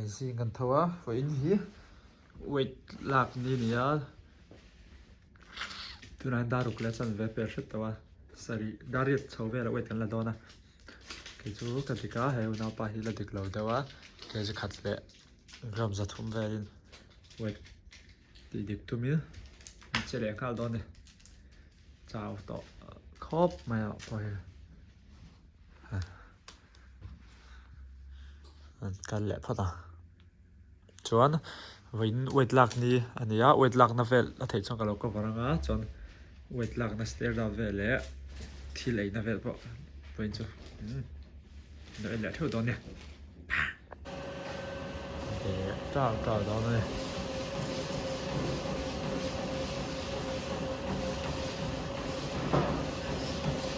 Zing kan tho a, vawiin hi weight lak ni a ni a, tunah hian dar ruk leh chanve pel hret tawh a, sarih dar riat chho velah weight kan la dawn a, kei chu ka dik a, he unaupa hi la dik lo deuh a, kg khat leh gram zathum velin weight tih dik tumin an che leh nghal dawn a ni, chau tawh khawp mai ah pawh hi. An kal leh phawt a chuan vawiin weight lak ni a ni a weight lakna vel a theih chuan ka lo cover anga chuan weight lakna stair down vel leh thil eina vel pawh vawiin chu umm lo en leh theuh dawn nia tau tau dawn a ni.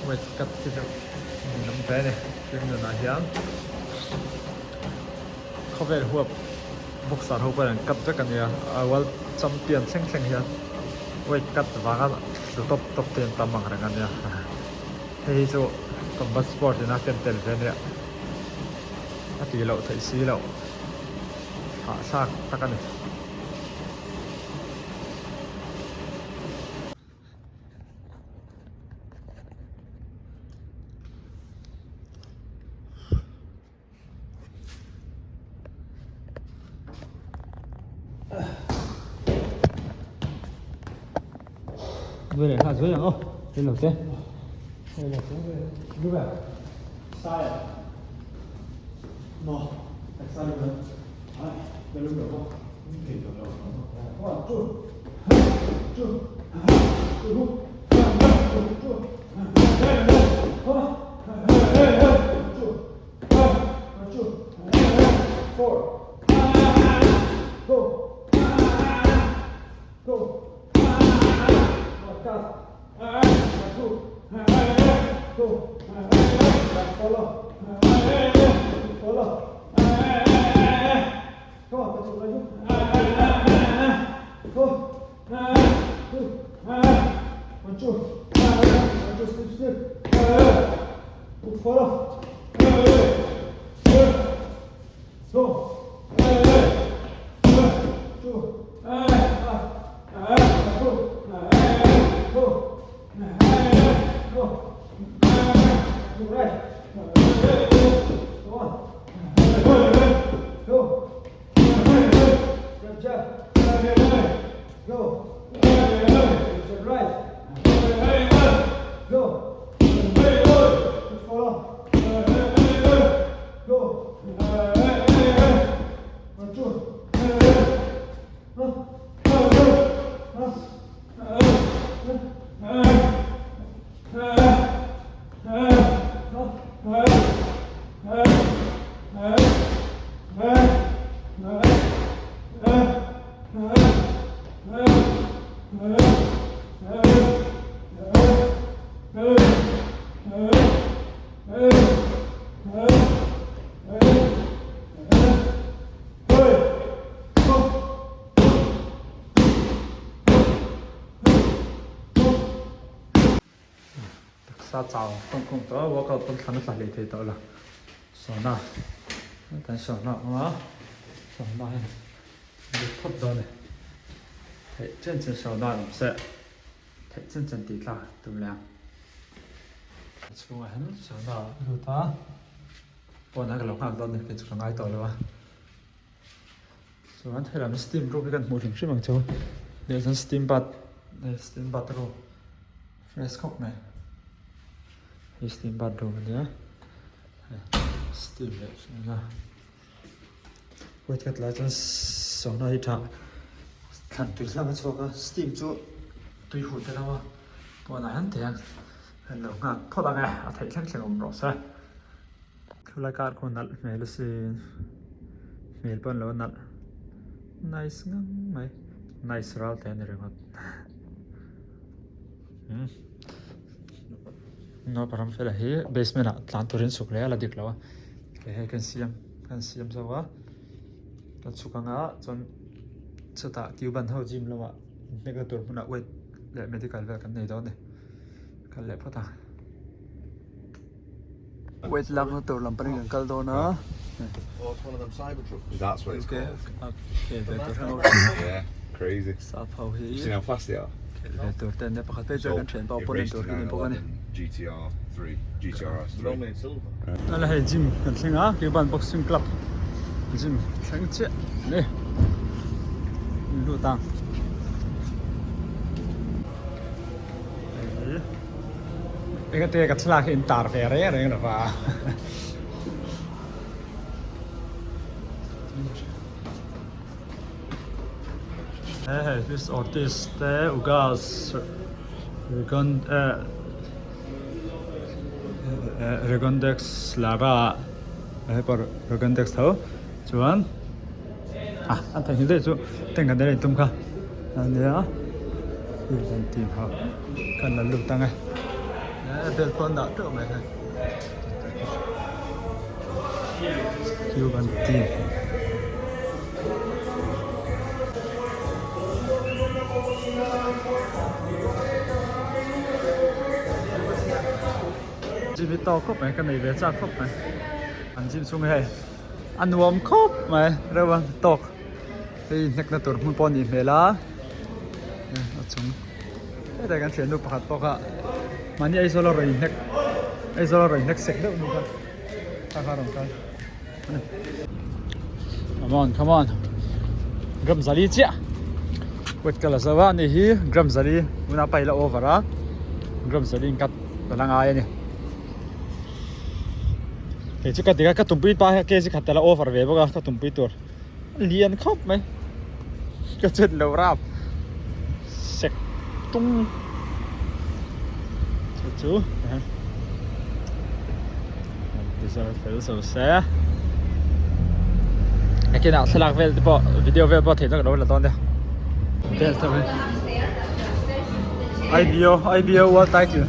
Weight cut hi chu ninawm hle a ni hring nunah hian khawvel huap boxer ho pawhin an cut vek a nia a world champion thleng thleng hian weight cut vanga tlu tawp tawp te an tam ang reng a nia hei hi chu combat sport in a ken tel ve a nia. A tih loh theih si loh hahthlak tak a ni. Vui leh nghal zuai ang aw, hei lo te. Hei lo te, lu ber. Sai ah. No, sai lu ber. Ai, ka lu ber bawk. Thei tawh lo. One, two, two, two, two, two, two, two, four, go, go. Taksa chau khawng khawng tawh a workout pawn thlan a tla hlei thei tawh lo sauna kan sauna a awm a sauna hi lut phawt dawn a ni theih chen chen sauna an awm se theih chen chen tih tla tum leh ang a chhungah hian sauna a lut a pawnah ka lo nghak dawn a ni kei chu ka ngai tawh lo a. Chuan helam steam room hi kan hmuh hrim hrim ang chu leh chuan steam bath steam bath room fresh khawp mai hei steam bath room ania steam leh sauna weight khat lai chuan sauna hi tha thlan tui hlak a chhuak a steam chu tui huh te lo a pawnah hian thei ang an lo nghak phawt ang e a theih thleng thleng awm rawh se. Khulai kar khu nalh hmel asin hmel pawh an lo nalh nice ngang mai nice ral te a ni ringawt umm naupang fela hi basement ah tlan turin chhuk leh a la dik lo a kei hei kan siam kan siam zo a kan chhuk anga chuan chutah cuban ho gym lamah inhnek na tur hmunah weight leh medical vel kan nei dawn a ni kal leh phawt ang. Weight lakna tur lam panin kan kal dawn a. Sap ho hi khelh ve tur te an nia pakhat phei chuan kan thianpa opponent tur hi a ni bawk a ni. Tunah hei gym kan thleng a Cuban boxing club gym thleng chiah a ni lut ang. Engate ka thlalak hi in tar ve reng reng lo va. He hei Luis Ortiz te Ugas Rigon eh Rigondex Lara hei pawh Rigondex tho chuan ah an theihnghilh daih chu tank an nei tum kha ania an team ho khan la lut ang e bel pawh an dah teuh mai hei Cuban team. Gym hi tawk khawp mai ka nei ve chak khawp mai an gym chhung hi hei a nuam khawp mai reuh a tawk hei hnekna tur hmun pawh a nih hmel a a chung hetah kan thiannu pakhat pawh kha mahni Aizawl a rawn inhnek Aizawl a rawn inhnek sek deuh nu kha kha kha a rawn kal come on come on gram zali chiah weight ka la zo a ani hi gram zali tuna pa ila over a gram zali in cut ka la ngai a ni. Kei chu ka dik a ka tumpui pa hi kg khat tel a over ve bawk a ka tumpui tur lian khawp mai ka chet lo rap sek tung chu chu deserve fel zo se nakinah thlalak vel te pawh video vel pawh theih chu ka lo la dawn nia vel te hi IBO IBO world title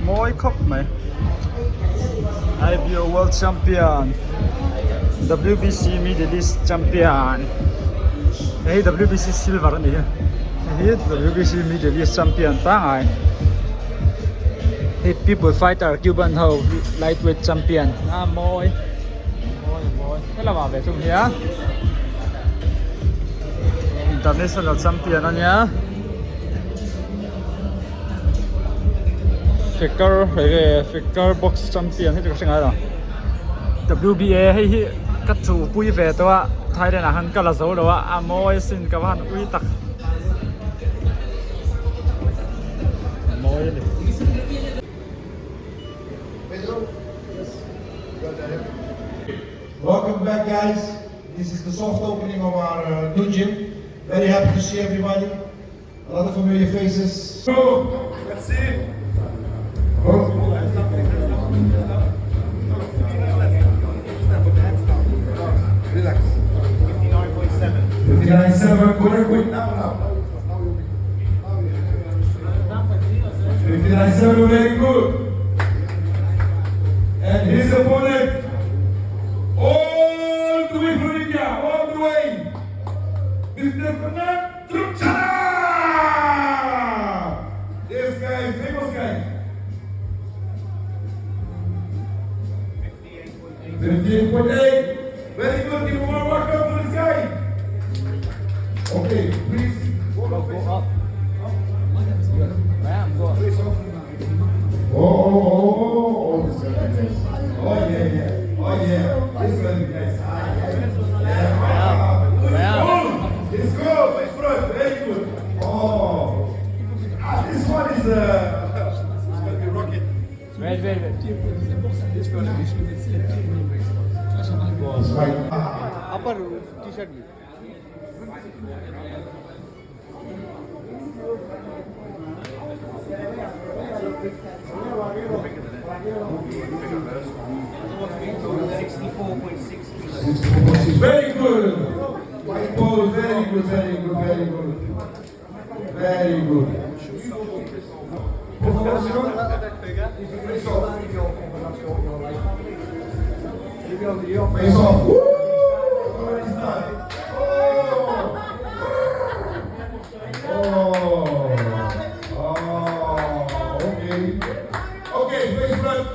Mawi khawp mai. IBO World Champion WBC Middle East Champion hei hi WBC Silver a ni hi hei hi WBC Middle East Champion pangngai hei People Fighter Cuban ho Lightweight Champion a mawi mawi a mawi helamah ve thung hian International Champion a nia. Fikar hei ve fikar box champion hei chu ka hre ngai lo W_B_A hei hi ka chu pui ve tawh a Thailand ah khan ka la zo lo a a mawi asin ka va han ui tak a mawi a ni. Welcome back guys, this is the soft opening of our new gym, very happy to see everybody. A lot of familiar faces. Merci. Relax. 59.7. 59.7. Corner quick. Now, now. 59.7. Very good. And his opponent, all the way from India, all the way, Mr. Fernand Truchana! This guy, famous guy. 58.8. Very good. Give a warm welcome to this guy. Okay, please. Go, go, go up. Oh, oh, oh, oh, this is gonna be nice. Oh, yeah, yeah. Oh, yeah. This is gonna be nice. Ah, yeah. Yeah. It's good. It's good. Very good. Oh. Ah, this one is it's gonna be rocket. Wait, wait, wait. It's white. Upper T-shirt. Very good. White ball, very good, very good, very good. Very good. Face off. Woo! Already started. Oh! Oh! Oh! Okay. Okay, face front.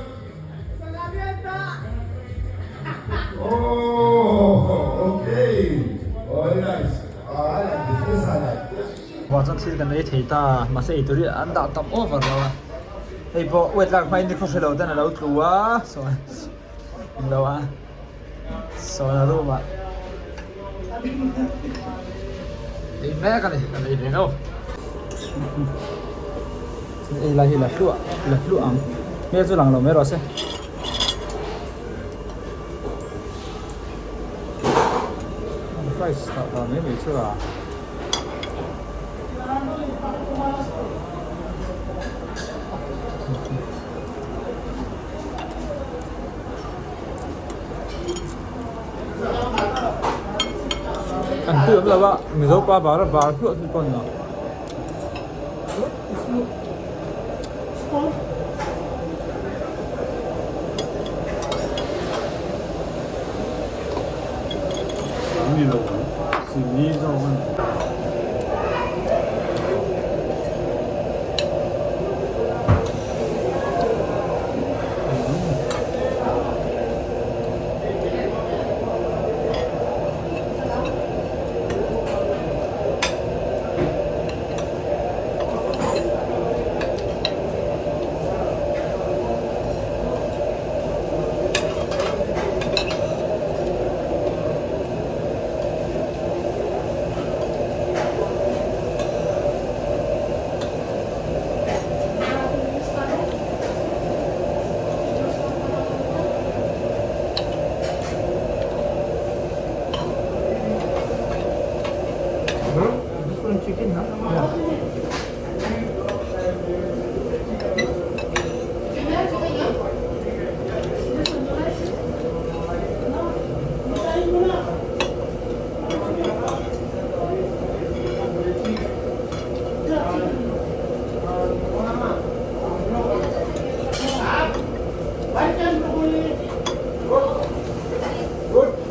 Room ah chuan thil kan ei thei ta a, mahse eitur hi an dah tam over lo a, hei pawh weight lak hmain ni khawhre lo ten a lo tlu a, sawn englo a sawn a room ah ei mek a ni, kan ei ve ngauh. Ei lai hi la hluah la hluah ang, hmel chu lang lo mai rawh se. Rice tah dan mai mai chu a. An tui awm lo a, Mizo pa bar a bar hluah hluah pawh a ni lo.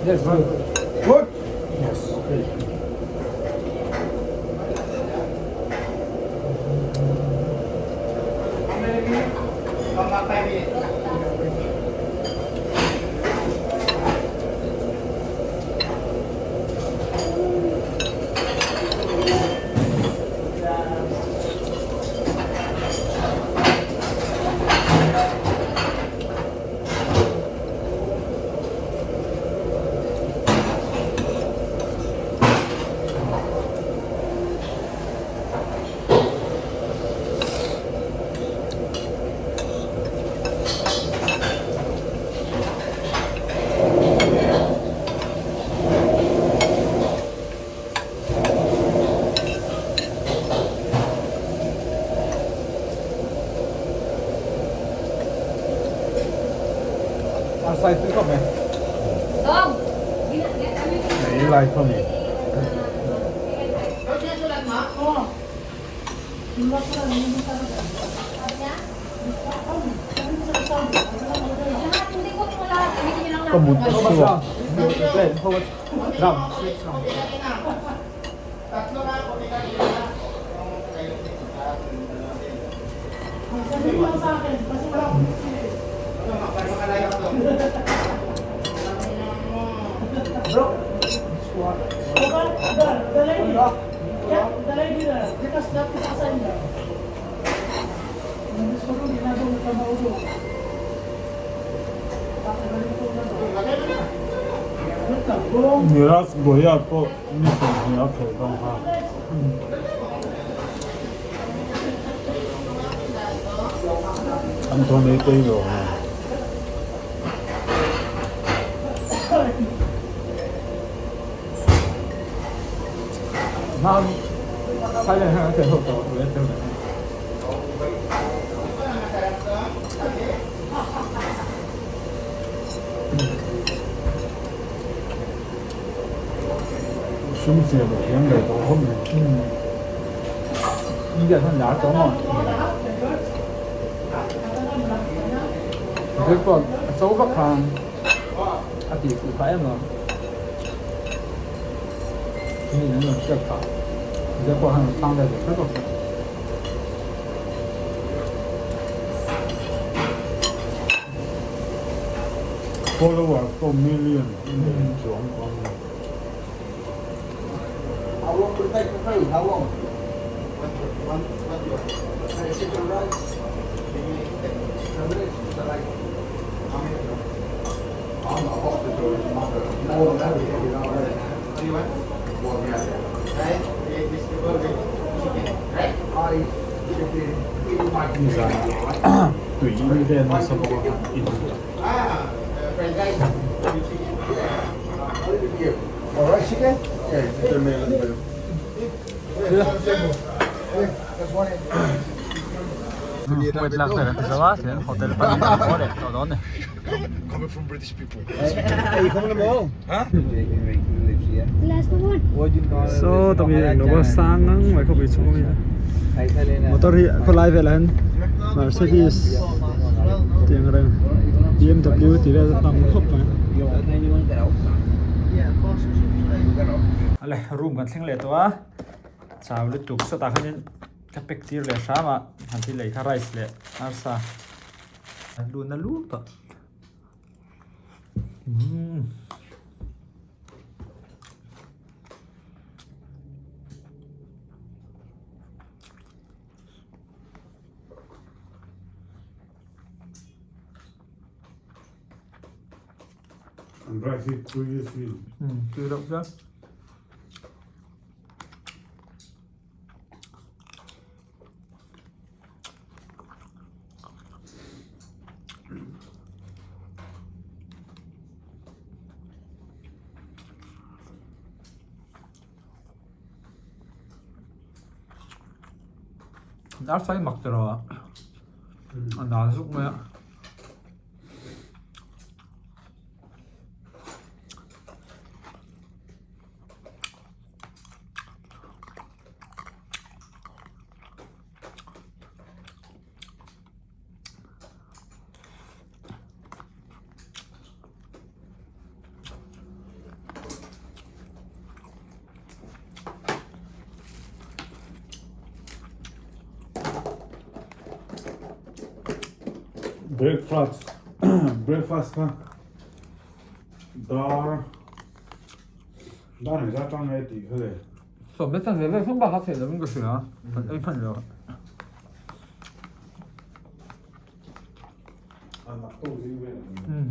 Yes, good. Good? Yes. Okay. Sai tui khawp mai. Ei lai khawp mai. Ka mut a chhuak. Niraj Goyal pawh ni 20 a khelh dawn kha. Anthony Taylor nen. Hmang Thailand hian an khelh ho tawh ve tel mai. Sum siam a thiam ve tawh khawp mai. India hian lar tawh maw? Zir pawh a cho vak khan a tih fuh phah em lo. Mi an rawn hriat phah. Zir pawh han chhang ve kher bawk se. Followers pawh million chuang tawh a ni. How long will it take for food? How long? Nizanah tui in vel nasa bawk a in Wait lak ber an ti zo a tihian hotel panin an haw leh tawh dawn a ni. Saw tawng hi englo a sang ngang mai khawpui chhung ami a motor hi khawlai velah hian Mercedes tih ang reng bmw tih vel a tam khawp mai. Awle room kan thleng leh tawh a chau lutuk sawtah khanin ka pack tir leh hram a han ti lei kha rice leh arsa an lut na lut tawh. Umm. An rice hi tui a sin. Umm tui reuh hle. Dar sai mak tiraw a a nal zuk mai a. Breakfast breakfast kha dar dar engzat tang nge tih kha le. Sawm leh chanve vel thung bak a theih lovin ka hria kan ei hman lo. A nak tawk zing vel ang. Umm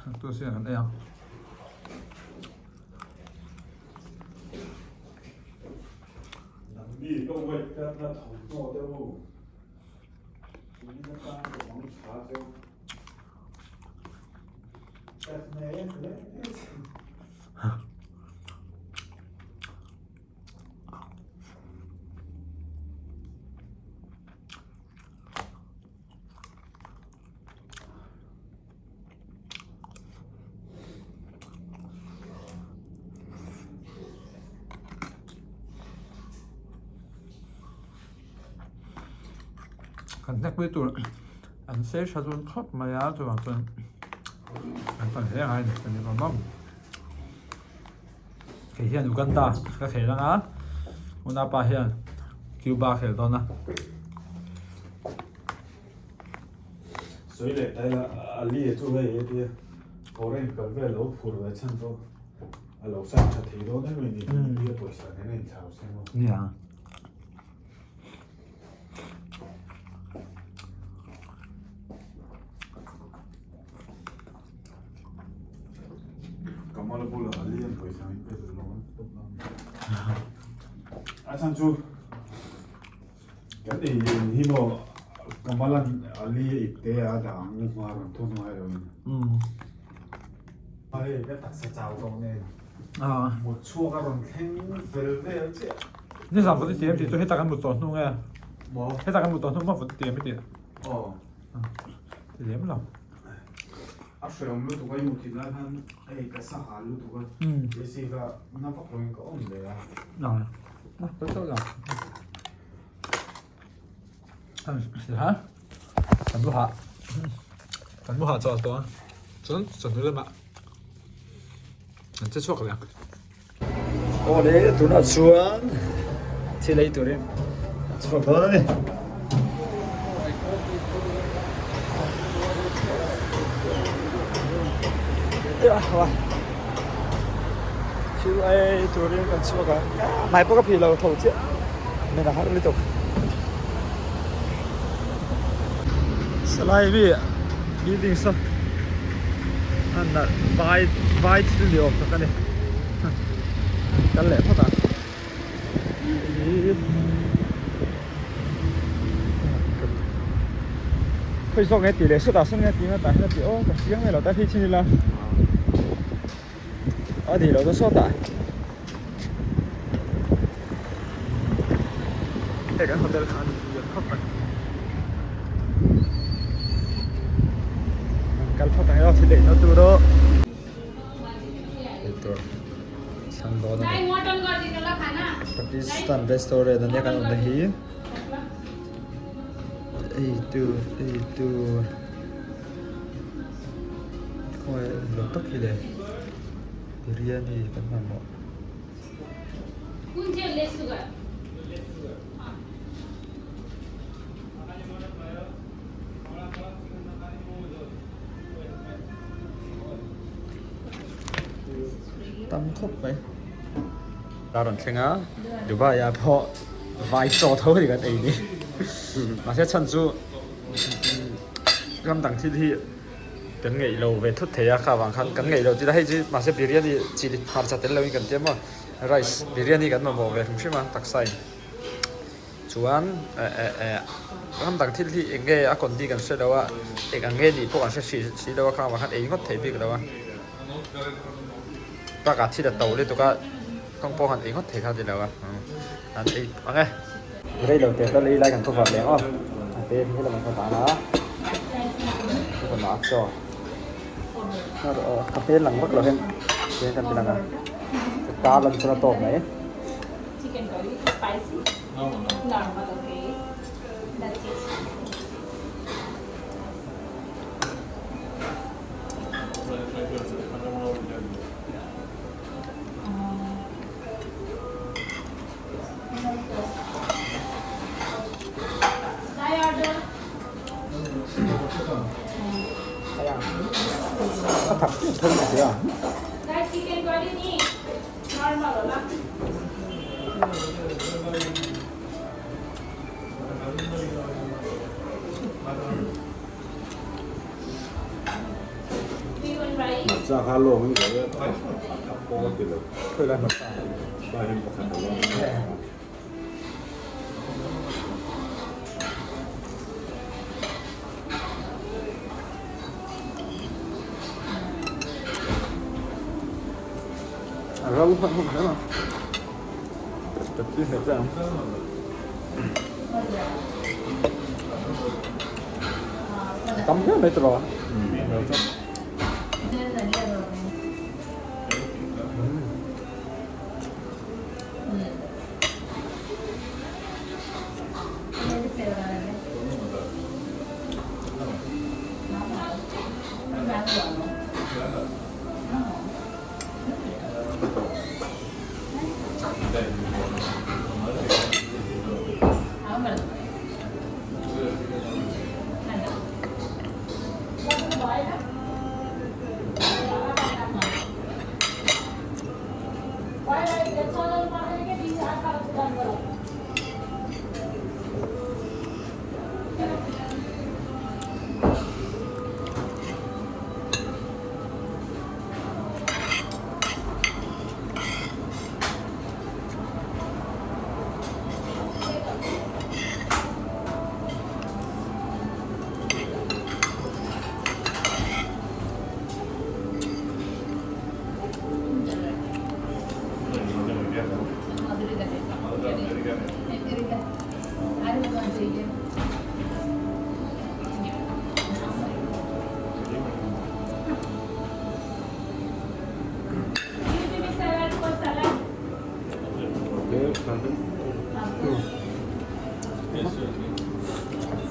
nak tawk zing an ei ang. Nangni ka weight cut na thawmhnaw deuh u. Tunin atang ka bang tha cheu. Cut mek hle. Kan hnek pui tur an sei tha dun khawp mai a chuvang chuan an pan hle ngai a ni kan ni vang vang. Kei hian Uganda ka khel ang a, unapa hian Cuba a khel dawn a. Sawi leh ta ila Ali a chu hei hetia foreign kal vel lo phur ve chhan chu a lo sign tha thei dawn em mai ni India pawisa nen a inthlau seng a. Nia. Kamala bulah Ali an pawisa min pek lo an tawp na. A chhan chu kan ei in hi maw Kamalan Ali a ip te a dah ang u hma rawn thun ngai lo in. Hei ka taksa chau tawh nen mut chhuak a rawn thleng fel vel chiah. Nizan vawt i ti em tih chu heta kan mut tawh hnu nge? Maw? Heta kan mut tawh hnu maw vawt i ti em i tih? Aw. Ti lem lo. A hreawm lutuk a i mut thin lai khan hei ka sa hal lutuk a AC kha na vak loin ka awm ve a. A pawi tawh lo. Ha kan lu hah kan lu hah chawlh tawh a chuan chawhnu lamah an che chhuak leh ang. Awle tunah chuan thil ei turin an chhuak dawn a ni. Thil ei turin kan chhuak a, hmai pawh ka phih lo tho chiah. Men a har lutuk. Salai mi building saw a nalh vai vai thil ni awm tak a ni kal leh phawt ang khawi zawk nge tih leh sawtah sawn nge tih tah hian a ti aw ka chiang mai lo ta phei chin ila a ni lo ta sawtah. Hei kan hotel kha a ni lian khawp mai an kal phawt ang e aw thil eih na tur aw eitur thlang dawn a ni Pakistan restaurant ania kan awmna hi eitur eitur khawnge lo tak hi le. Biryani kan mamawh. Tam khawp mai. Ta rawn thleng a, Dubai ah pawh vai chaw tho hi kan ei ni. Mahse chhan chu ram dang thil hi. Kan ngeih lo ve thut thei a kha vang khan kan ngeih lo tih la hei chu mahse biryani chili hmarcha tel loin kan tia maw rice biryani kan mamawh ve hrim hrim a taksa in chuan eh eh eh ram dang thil hi eng nge a kawn kan hre lo a eng ang nge nih pawh kan hre hrih si lo a kha vang khan ei ngawt thei bik lo a bakah thil a to lutuk a kawng pawh han ei ngawt thei kha a ni lo a an ei ang e. Rei lo teh tal ei lai kan cover leh ang aw a te hi helam an ka dan a cover a chaw ka hmel lang vak lo hian tihian kan ti lang a ta lan chuan a tawk mai. Chicken curry spicy normal okay that's it. A thak chiah thawm a tia. Hmarcha kha lawng in ka a thak pawh a ti lo. Khawi lai hmarcha? Lai hian pakhat a lawng. A ro hman hman hle ma. Ka ti hmet che ang. Tam hle mai tawh a.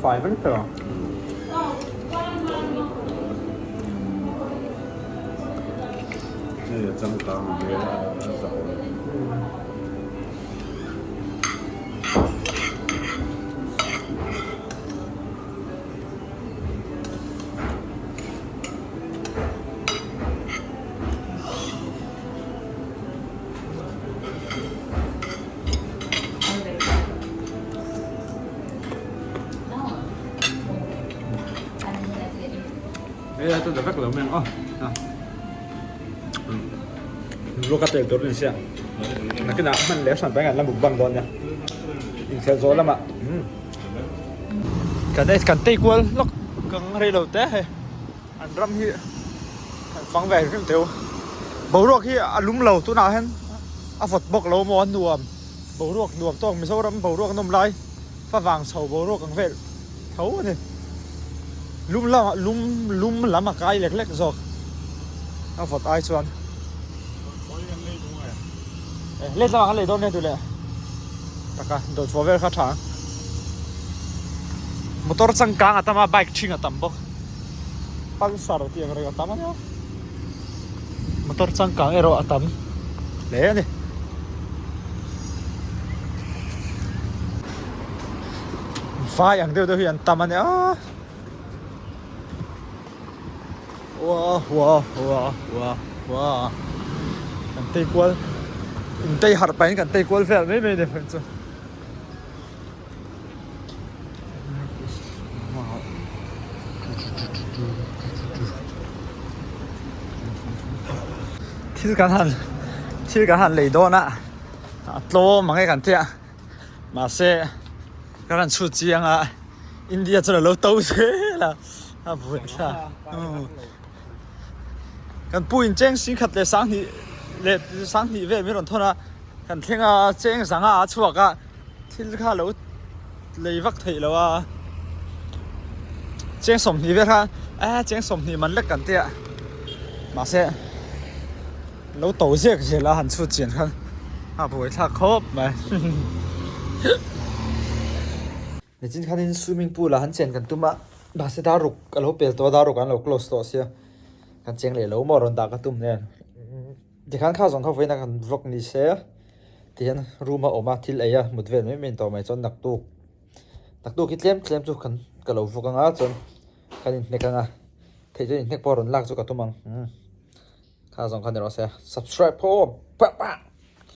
Fai vek tawh ang. Hei a changkang hmel a zau lo. a chu da vek lo mai ang aw vlog a tel tur a ni sia nakinah hman leh hran pahin kan la mukbang dawn nia inkhel zawh lamah kan ei kan tei kual lawk kang rei lo te hei an ram hi kan fang ve hrim teu boruak hi a lum lo tunah hian a vawt bawk lo maw a nuam boruak nuam tawk Mizoram boruak nawm lai favang chho boruak ang vel tho a ni lum lamah lum lum lam a kai lek lek zawk a vawt ai chuan let lamah kan lei dawn nia duh leh taka dawt fawh vel kha tha ang motor changkang a tam a bike ṭhing a tam bawk pulsar tih ang reng a tam a nia motor changkang erawh a tam hle a ni. Vai ang deuh deuh hi an tam a nia Wah wah wah wah wah kan tei kual in tei harh pahin kan tei kual vel mai mai a ni hmel chu. Thil kan han thil kan han lei dawn a a tlawm ang e kan tia mahse kan han chhut chiang a India chuan a lo to zel a a buaithlak kan pu in cheng sing khat leh sanghnih leh sanghnih vel min rawn thawn a kan thleng a cheng zanga a chhuak a. Thil kha lo lei vak theih lo a, cheng 20 vel kha eh cheng 20 man lek kan tia mahse lo to ziak zel a han chhut chian khan a buai thlak khawp mai. Nichin khanin swimming pool ah han chen kan tum a mahse dar ruk a lo pel tawh a dar ruk an lo close tawh sia kan cheng leh lo maw rawn dah ka tum nen tikhan kha zawng kha vawiin a kan vlog ni se. Tihian room a awm a thil ei a mut vel mai mai tawh mai chuan naktuk naktuk hi tlem tlem chu kan ka lo vuk anga chuan kan inhnek anga theih chuan inhnek pawh rawn lak chu ka tum ang umm kha zawng kha ni rawh se subscribe pawh pa pa.